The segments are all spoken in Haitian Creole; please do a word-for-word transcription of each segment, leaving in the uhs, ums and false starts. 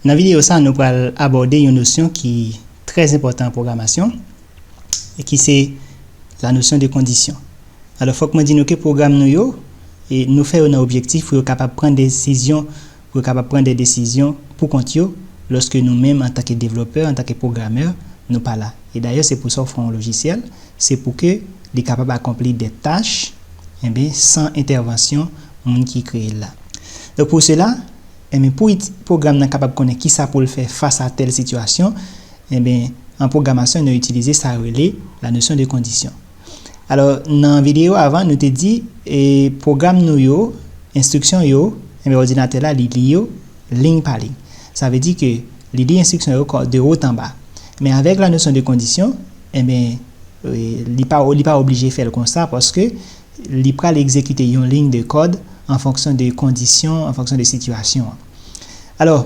Nan videyo sa, nou pral abòde yon nosyon ki trè enpòtan an pwogramasyon, e ki se la notion de condition. Alò, fòk mwen di nou ke pwogram nou yo, e nou fè yo nan objektif pou yo kapab pran desizyon, pou yo kapab pran de desizyon pou kont yo, lòske nou menm, antanke devlopè, antanke pwogramè, nou pa la. E dayè, se pou sa w fè yon lojisyèl, se pou ke li kapab akonpli de tach, enben, san entèvansyon moun ki kreye l la. Donk, pou sela, enben, pou iti-, pwogram nan kapab konnen kisa pou l fè fas a tèl sitiyasyon, enben, an pwogramasyon, nou itilize sa yo rele la notion de condition. Alò, nan videyo avan, nou te di, e, pwogram nou yo, enstriksyon yo, enben, òdinatè la, li li yo, liy pa liy. Sa vle di ke li li enstriksyon yo kò-, de haut en bas. Men avèk la notion de condition, enben, e, li pa, li pa oblije fè l konsa, paske li pral egzekite yon liy de kòd an fonksyon de kondisyon, an fonksyon de sitiyasyon an. Alò,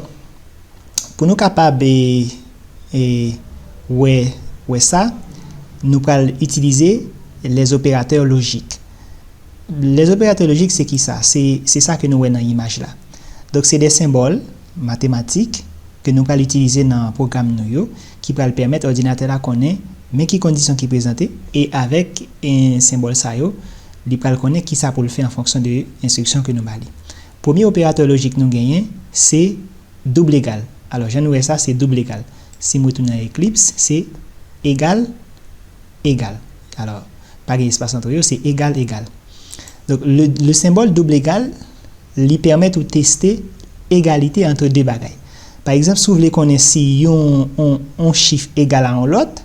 pou nou kapab, e, e, wè, wè sa, nou pral itilize les opérateurs logiques. Les opérateurs logiques, se ki sa? Se, se sa ke nou wè nan imaj la. Donk, se de senbòl matematik ke nou pral itilize nan pwogram nou yo, ki pral pèmèt òdinatè la konnen men ki kondisyon ki prezante, e avèk, e, senbòl sa yo, li pral konnen kisa pou l fè an fonksyon de enstriksyon ke nou ba li. Premye operatè lojik nou genyen, se doub egal. Alò, jan nou wè sa, se doub egal. Si m retounen nan Eclipse, se egal, egal. Alò, pa gen espas antre yo, se egal, egal. Donk, le, le symbole double égal, li pèmèt ou teste egalite antre de bagay. Pa egzanp, si w vle konnen si yon, yon, yon chif egal a yon lòt,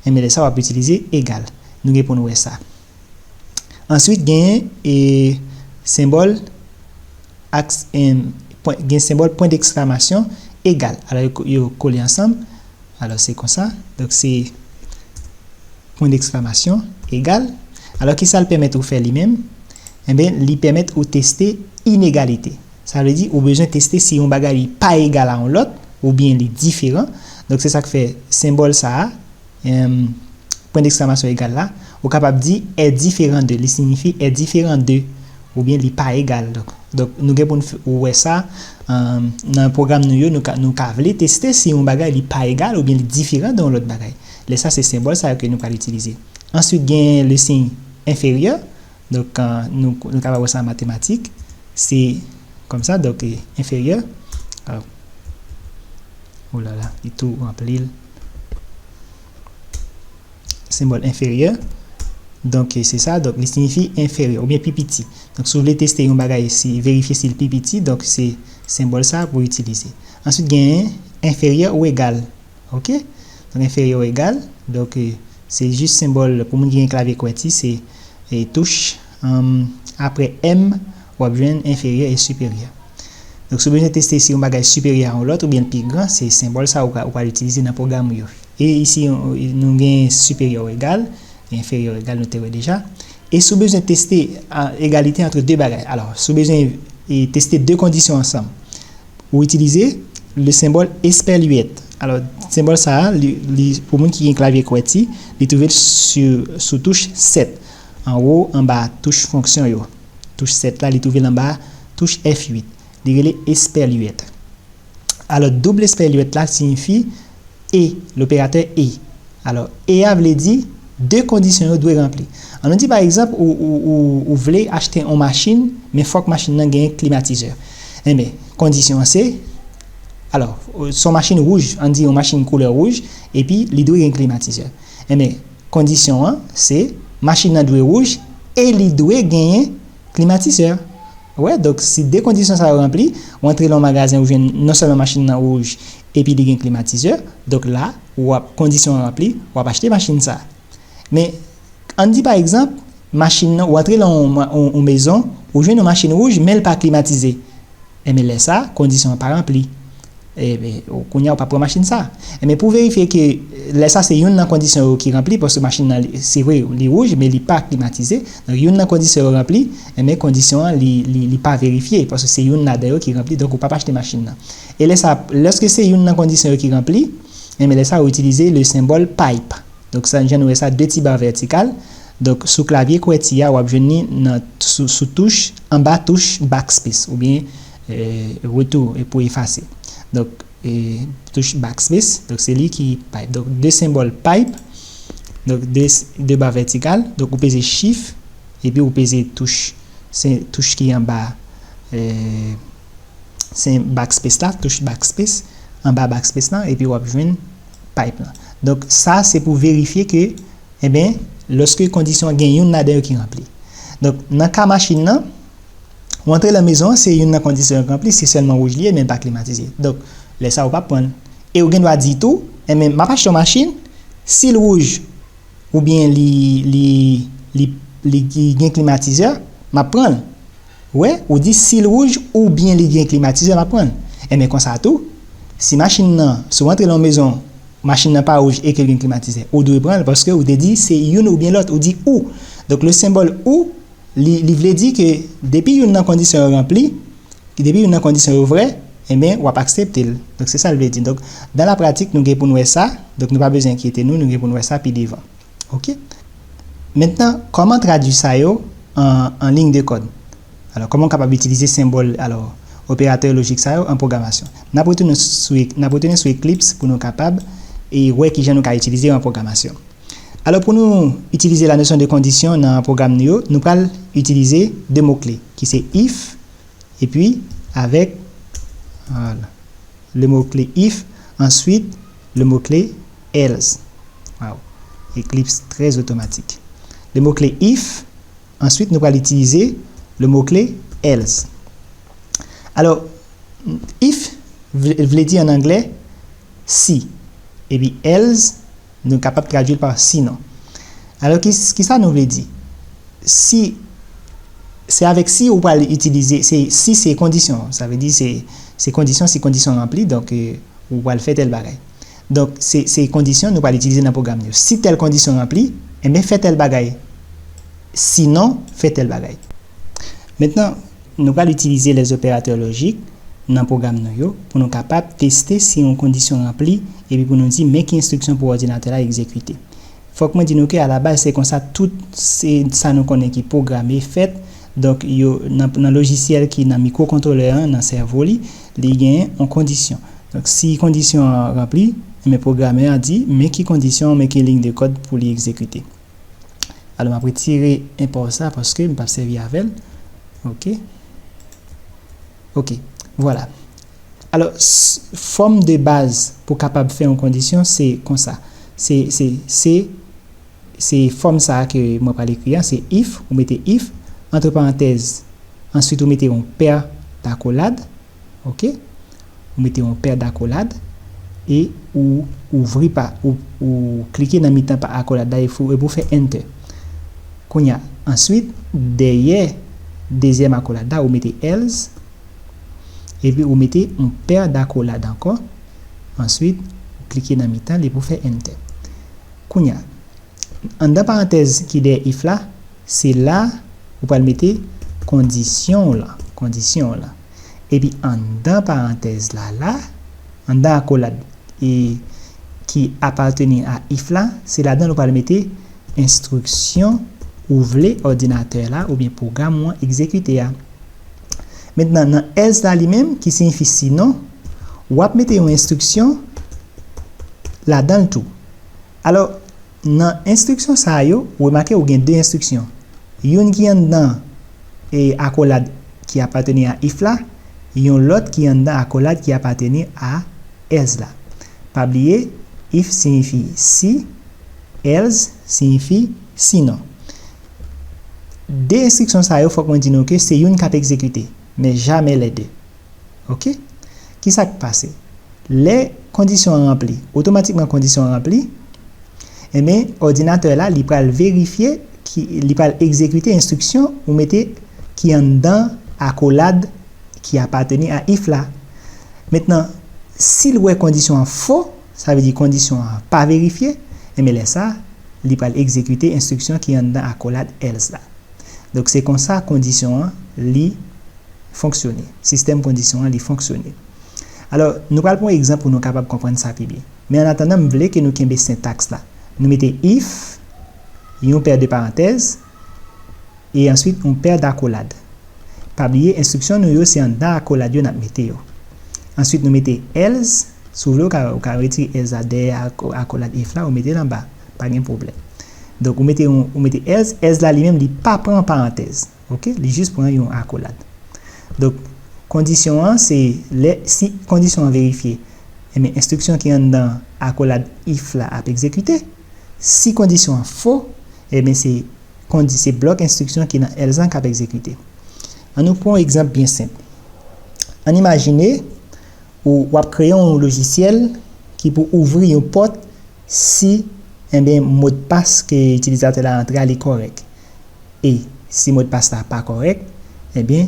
enben, lè sa w ap itilize egal. Nou gen pou nou wè sa. Answit, genyen, e, senbòl aks-, em, pwen, gen senbòl pwen deksklamasyon egal. Alò, yo, yo kole ansanm. Alò, se konsa. Donk, se pwen deksklamasyon egal. Alò, kisa l pèmèt ou fè li menm? Enben, li pèmèt ou teste inegalite. Sa vle di, ou bezwen teste si yon bagay li pa egal a yon lòt, oubyen li diferan. Donk, se sa k fè senbòl sa a, em, pwen deksklamasyon egal la, ou kapab di est différent de, li siyifi est différent de, oubyen li pa egal. Donk, donk, nou gen pou n f-, wè sa, em, nan pwogram nou yo, nou ka, nou ka vle teste si yon bagay li pa egal oubyen li diferan de yon lòt bagay. Lè sa, se senbòl sa yo ke nou pral itilize. Answit, gen le siy enferyè. Donk, eh, nou, nou kapab wè sa an matematik. Se konsa, donk, eh, enferyè. Alò, oh là là, li tou ranpli l. Senbòl enferyè. Donk, eh, se sa. Donk, li siyifi enferyè oubyen pi piti. Donk, si w vle teste yon bagay, si, verifye si l pi piti, donk, se senbòl sa pou w itilize. Answit, genyen enferyè ou egal. Oke? Donk, enferyè ou egal. Donk, eh, se jis senbòl, pou moun ki gen klavye qwerty, se, eh, touch, em, apre M, w ap jwenn enferyè e siperyè. Donk, si w bezwen teste si yon bagay siperyè a yon lòt oubyen l pi gran, se senbòl sa ou ka, ou pral itilize nan pwogram ou yo. E isi, nou gen siperyè ou egal, enferyè ou egal, nou te wè deja. E si w bezwen teste, a, egalite antre de bagay. Alò, si w bezwen, e, teste de kondisyon ansanm, ou itilize le symbole espèlyèt. Alò, senbòl sa a, li, li, pou moun ki gen klavye qwerty, li twouve l sou, sou touch sèt. Anwo, anba touch fonksyon yo. Touch sèt la, li twouve l anba touch F uit. Li rele espèlyèt. Alò, doub espèlyèt la siyifi e, loperatè e. Alò, e a vle di de kondisyon yo dwe ranpli. Ann nou di, pa egzanp, ou, ou, ou, ou vle achte yon machin, men fòk machin nan gen klimatizè. Enben, kondisyon an se, alò, se yon machin wouj, ann di yon machin koulè wouj, epi li dwe gen klimatizè. Enben, kondisyon an se machin nan dwe wouj e li dwe genyen klimatizè. Wè, donk, si de kondisyon sa yo ranpli, ou antre nan yon magazen, ou jwenn non sèlman machin nan wouj, epi li gen klimatizè, donk la, w ap, kondisyon an ranpli, w ap achte machin sa. Men, ann di pa egzanp, machin nan, ou antre nan yon, yon, yon mezon, ou jwenn yon machin wouj, men l pa klimatize. Enben, lè sa, kondisyon an pa ranpli. Enben, ou, kounye a, ou pa pran machin sa. Enben, pou verifye ke lè sa se youn nan kondisyon yo ki ranpli, paske machin nan, li, se vre, li wouj, men li pa klimatize. Donk, youn nan kondisyon yo ranpli, enben, kondisyon an, li, li, li pa verifye, paske se youn ladan yo ki ranpli, donk ou p ap achte machin nan. E lè sa, lèske se youn nan kondisyon yo ki ranpli, enben, lè sa, ou itilize le symbole pipe. Donk, sa, jan nou wè sa, de ti ba vètikal. Donk, sou klavye qwerty a, w ap jwenn li nan, sou, sou touch, anba touch backspace, oubyen, eh, retou, e pou efase. Donk, e, touch backspace. Donk, se li ki pipe. Donk, de senbòl pipe. Donk, de, de ba vètikal. Donk, ou peze shift, epi ou peze touch, se touch ki anba, e, se backspace la, touch backspace, anba backspace la, epi w ap jwenn pipe la. Donk, sa se pou verifye ke, enben, lòske kondisyon an gen youn ladan yo ki ranpli. Donk, nan ka machin nan, ou antre nan mezon an, se youn nan kondisyon yo ki ranpli, se sèlman wouj li ye, men l pa klimatize. Donk, lè sa a, ou p ap pran l. E ou gen dwa di tou, enben, m ap achte yon machin, si l wouj, oubyen li, li, li, li gen klimatizè, m ap pran l. Wè, ou di si l wouj oubyen li gen klimatizè, m ap pran l. Enben konsa tou, si machin nan, si w antre nan yon mezon, machin nan pa wouj e ke l gen klimatizè, ou dwe pran l paske ou te di se youn oubyen lòt, ou di ou. Donk, le senbòl ou, li, li vle di ke depi youn nan kondisyon yo ranpli, depi youn nan kondisyon yo vrè, enben, w ap aksepte l. Donk, se sa l vle di. Donk, dan la pratik, nou gen pou n wè sa. Donk, nou pa bezwen enkyete nou, nou gen pou n wè sa pi devan. Oke? Mentnan, kòman tradui sa yo an, an liy de kòd? Alò, kòman w kapab itilize senbòl, alò, operatè lojik sa yo an pwogramasyon? N ap retounen sou, n ap retounen sou Eclipse pou nou kapab e wè kijan nou ka itilize yo an pwogramasyon. Alò, pou nou itilize la nosyon de kondisyon nan pwogram nou yo, nou pral itilize de mo kle, ki se if, epi avèk, vwala, le mo kle if, answit, le mo kle else. Waw, Eclipse trè otomatik. Le mo kle if, answit, nou pral itilize le mo kle else. Alò, if vle, vle di an anglè si, epi else, nou kapab tradui l pa sinon. Alò, ki, kisa nou vle di? Si, se avèk si ou pral itilize, se, si se kondisyon, sa vle di se, se kondisyon, si kondisyon ranpli, donk, e, ou pral fè tèl bagay. Donk, se, se kondisyon nou pral itilize nan pwogram yo. Si tèl kondisyon ranpli, enben, fè tèl bagay. Sinon, fè tèl bagay. Mentnan, nou pral itilize lèzopératè lojik nan pwogram nou yo pou nou kapab teste si yon kondisyon ranpli epi pou nou di men ki enstriksyon pou òdinatè la egzekite. Fòk mwen di nou ke alabaz se konsa tout se, sa nou konnen ki pwograme fèt. Donk, yo, nan, nan lojisyèl ki nan mikwokontwolè an, nan sèvo li, li genyen yon kondisyon. Donk, si kondisyon an ranpli, enben pwogramè a di men ki kondisyon, men ki liy de kòd pou li egzekite. Alò, m ap retire enpò sa paske m p ap sèvi avè l. Oke. Oke, vwala. Alò, fòm de baz pou kapab fè yon kondisyon, se konsa. Se, se, se, se fòm sa a ke mwen pral ekri a, se if, ou mete if, antre parantèz, answit ou mete yon pè dakolad, oke? Ou mete yon pè dakolad e ou ouvri pa, ou, ou klike nan mitan pa akolad la e pou, e pou fè enter. Kounye a, answit, dèyè dezyèm akolad la, ou mete else, epi ou mete yon pè dakolad ankò. Answit, ou klike nan mitan li pou fè enter. Kounye a, anndan parantèz ki dèyè if la, se la ou pral mete kondisyon w lan, kondisyon w lan. Epi anndan parantèz la, la, anndan akolad e ki apateni a if la, se ladan l ou pral mete enstriksyon ou vle òdinatè la oubyen pwogram ou an egzekite a. Mentnan, nan else la li menm, ki siyifi sinon, w ap mete yon enstriksyon ladan l tou. Alò, nan enstriksyon sa yo, ou remake ou gen de enstriksyon. Youn ki anndan e akolad ki apateni a if la, yon lòt ki anndan akolad ki apateni a else la. Pa bliye, if siyifi si, else siyifi sinon. De enstriksyon sa yo, fòk mwen di nou ke se youn k ap egzekite, men jamè lè de. Oke? Kisa k pase? Lè kondisyon an ranpli, otomatikman kondisyon an ranpli, enben, òdinatè la, li pral verifye, ki, li pral egzekite enstriksyon ou mete ki anndan akolad ki apateni a if la. Mentnan, si l wè kondisyon an fo, sa vle di kondisyon an pa verifye, enben lè sa, li pral egzekite enstriksyon ki anndan akolad else la. Donk, se konsa kondisyon an, li fonksyone. Sistèm kondisyon an, li fonksyone. Alò, nou pral pran yon egzanp pou nou kapab konprann sa pi byen. Men annatandan, m vle ke nou kenbe sentaks la. Nou mete if, yon pè de parantèz, e answit yon pè dakolad. Pa bliye, enstriksyon nou yo, se anndan akolad yo n ap mete yo. Answit, nou mete else, Si w vle, ou ka, ou ka retire else la dèyè ak-, akolad if la, ou mete l anba. Pa gen pwoblèm. Donk, ou mete yon, ou mete else, else la li menm, li pa pran parantèz. Oke? Li jis pran yon akolad. Donk, kondisyon an, se lè, si kondisyon an verifye, ebyen, enstriksyon ki anndan akolad if la ap egzekite. Si kondisyon an fo, ebyen, se kondi-, se blòk enstriksyon ki nan else lan k ap egzekite. An nou pran yon egzanp byen senp. Ann imajine ou, w ap kreye yon lojisyèl ki pou ouvri yon pòt si, ebyen, modpas ke itilizatè la antre a li kòrèk. E si modpas la pa kòrèk, ebyen,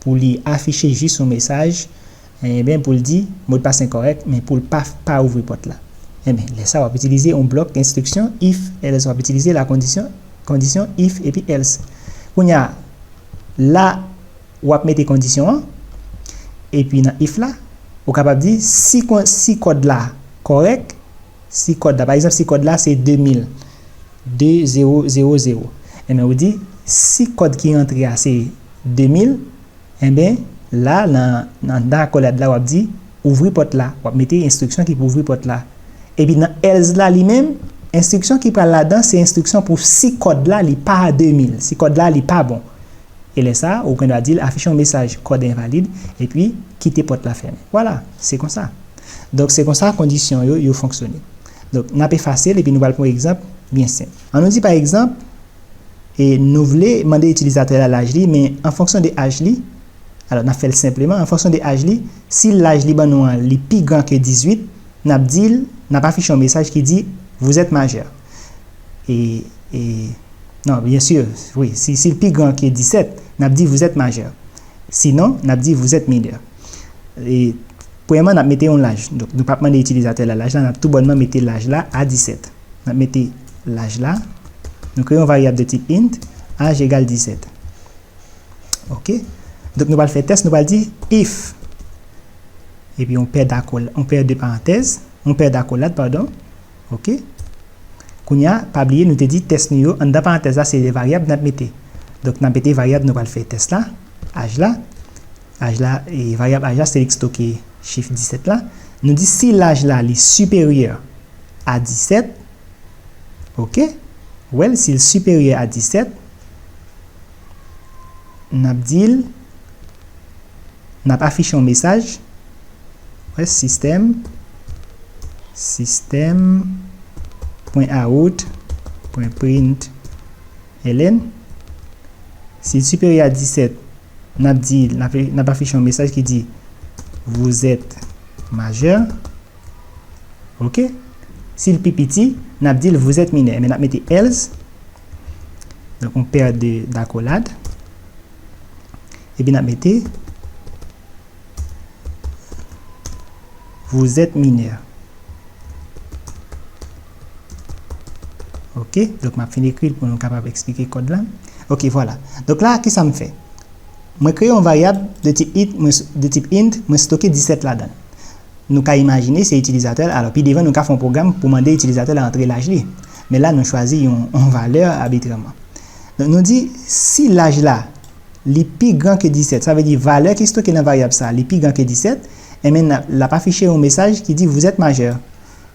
pou li afiche jis yon mesaj, ebyen, pou l di modpas enkòrèk, men pou l pa, pa ouvri pòt la. Ebyen, lè sa, w ap itilize yon blòk enstriksyon if else, w ap itilize la kondisyon, kondisyon if epi else. Kounye a, la, w ap mete kondisyon an, epi nan if la, ou kapab di si kon-, si kòd la kòrèk, si kòd la, pa egzanp, si kòd la se de mil, de zewo zewo zewo, ebyen, ou di, si kòd ki rantre a se de mil, ebyen, la, nan, nan, nan akolad la, w ap di, ouvri pòt la, w ap mete enstriksyon ki pou ouvri pòt la. Epi nan else la li menm, enstriksyon ki pral ladan, se enstriksyon pou si kòd la, li pa de mil, si kòd la, li pa bon. E lè sa, ou gen dwa di l afiche yon mesaj kòd envalid, epi kite pòt la fèmen. Vwala, se konsa. Donk, se konsa kondisyon yo, yo fonksyone. Donk, n ap efase l, epi nou pral pran yon egzanp byen senp. An nou di, pa egzanp, e nou vle mande itilizatè a laj li, men an fonksyon de aj li, alò, n ap fè l senpleman, an fonksyon de aj li, si laj li ban nou an, li pi gran ke dizuit, n ap di l, n ap afiche yon mesaj ki di, vous êtes majeur. E, e, non, byen si, wi, si, si l pi gran ke disèt, n ap di, vous êtes majeur. Sinon, n ap di, vous êtes mineur. E, premyèman, n ap mete yon laj. Donk, nou p ap mande itilizatè la laj la, n ap tou bònman mete laj la a disèt. N ap mete laj la. Nou kreye yon varyab de tip int, aj egal disèt. Oke? Donk, nou pral fè tès, nou pral di if. Epi, yon pè dakol-, yon pè de parantèz, yon pè dakolad, padon. Oke? Kounye a, pa bliye, nou te di tès nou yo, anndan parantèz la, se de varyab n ap mete. Donk, n ap mete varyab nou pral fè tès la, aj la. Aj la, e varyab aj la, se li k stoke chif disèt la. Nou di si laj la, li siperyè a disèt, oke? Well, si l siperyè a disèt, n ap di l, n ap afiche yon mesaj, wè, sistèm, sistèm pwen out pwen print ln. Si l siperyè a disèt, n ap di, n ap, n ap afiche yon mesaj ki di, vous êtes majeur. Oke? Si l pi piti, n ap di l, vous êtes mineur. Men n ap mete else. Donk, yon pè de, dakolad. Epi n ap mete, vous êtes mineur. Oke, donk m ap fin ekri l pou nou kapab eksplike kòd la. Oke, vwala. Donk la, kisa m fè? Mwen kreye yon varyab de tip int, mwen, de tip int, mwen stoke disèt ladan l. Nou ka imajine se itilizatè l, alò pi devan nou ka fè yon pwogram pou mande itilizatè l antre laj li. Men la, nou chwazi yon, yon valè abitrèman. Donk, nou di, si laj la, li pi gran ke disèt, sa vle di valè ki stoke nan varyab sa, li pi gran ke disèt, enben, n ap, l ap afiche yon mesaj ki di, vous êtes majeur.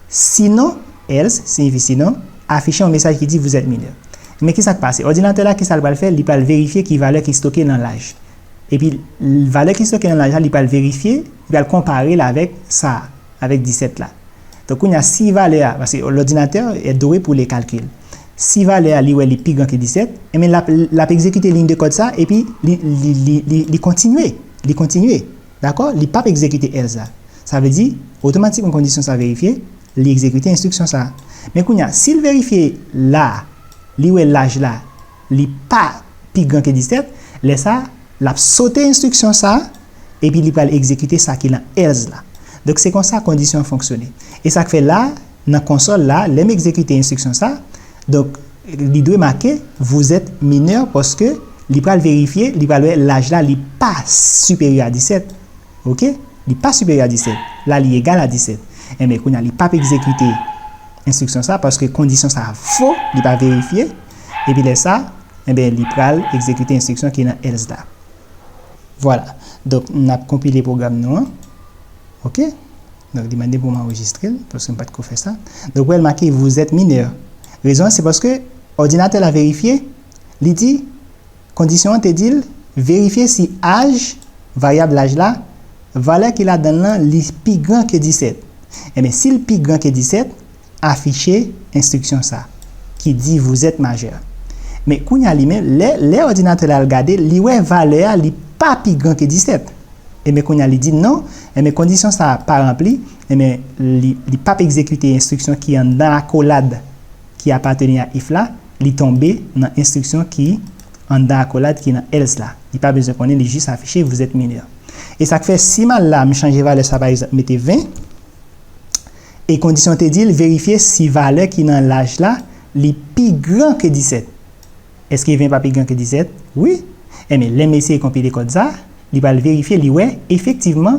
Sinon, else, siyifi sinon, afiche yon mesaj ki di, vous êtes mineur. Men kisa k pase? Òdinatè la, kisa l pral fè? Li pral verifye ki valè ki stoke nan laj. Epi, valè ki stoke nan laj la, li pral verifye, li pral konpare l avèk sa, avèk disèt la. Donk, kounye a, si valè a, paske lòdinatè est doué pour les calculs. Si valè a, li wè li pi gran ke disèt, enben, l ap, l ap egzekite liy de kòd sa, epi li, li, li, li, li kontinye. Li kontinye. Dakò? Li p ap egzekite else la. Sa vle di, otomatikman kondisyon sa verifye, li egzekite enstriksyon sa. Men kounye a, si l verifye la, li wè laj la, li pa pi gran ke disèt, lè sa, l ap sote enstriksyon sa, epi li pral egzekite sa ki nan else la. Donk, se konsa kondisyon an fonksyone. E sa k fè la, nan konsòl la, lè m egzekite enstriksyon sa, donk, li dwe make, vous êtes mineur, paske li pral verifye, li pral wè laj la, li pa siperyè a disèt. Oke? Li pa siperyè a disèt. La, li egal a disèt. Enben, kounye a, li p ap egzekite enstriksyon sa, paske kondisyon sa fo, li pa verifye. Epi lè sa, enben, li pral egzekite enstriksyon ki nan else la. Vwala. Donk, n ap konpile pwogram nou an. Oke? Donk, li mande pou m anrejistre l, paske m pa t ko fè sa. Donk, wè, l make vous êtes mineur. Rezon an, se paske òdinatè la verifye, li di, kondisyon an te di l, verifye si aj, varyab laj la, valè ki ladan l lan, li pi gran ke disèt. Ebyen, si l pi gran ke disèt, afiche enstriksyon sa, ki di vous êtes majeur. Men kounye a li menm, lè, lè òdinatè la al gade, li wè valè a, li pa pi gran ke disèt. Ebyen kounye a li di non, ebyen kondisyon sa pa ranpli, ebyen li, li p ap egzekite enstriksyon ki anndan akolad ki apateni a if la, li tonbe nan enstriksyon ki anndan akolad ki nan else la. Li pa bezwen konnen, li jis afiche vous êtes mineur. E sa k fè si m al la, m chanje valè sa, pa egzanp, mete ven, e kondisyon te di l verifye si valè ki nan laj la, li pi gran ke disèt. Èske ven pa pi gran ke disèt? Wi. Ebyen, lè m eseye konpile kòd sa, li pral verifye, li wè, efektivman,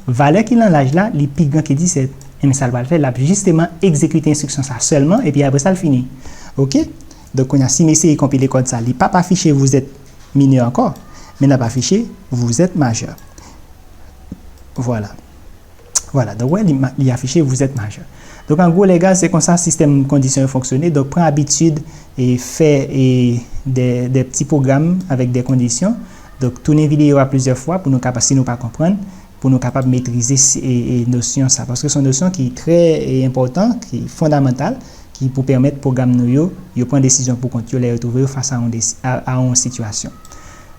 valè ki nan laj la, li pi gran ke disèt. Ebyen, sa l pral fè, l ap jisteman egzekite enstriksyon sa sèlman, epi apre sa, l fini. Oke? Donk, kounye a, si m eseye konpile kòd sa, li p ap afiche vous êtes mineur ankò, men l ap afiche vous êtes majeur. Vwala. Vwala, donk wè, li, ma- li afiche vous êtes majeur. Donk, an gwo, lè gaz, se konsa sistèm kondisyon yo fonksyone. Donk, pran abitid e fè e, de, de ti pwogram avèk de kondisyon. Donk, tounen videyo a plizyè fwa pou nou kapab, si nou pa konprann, pou nou kapab metrize si- e, e nosyon sa. Paske se yon nosyon ki trè e, enpòtan, ki fondamantal, ki pou pèmèt pwogram nou yo, yo pran desizyon pou kont yo lè yo twouve yo fas a yon, desi- a, a yon sitiyasyon.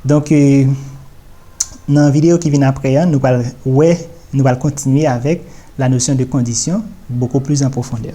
Donk, e, nan videyo ki vin apre an, nou pral wè, nou pral kontinye avèk la notion de condition beaucoup plus en profondeur.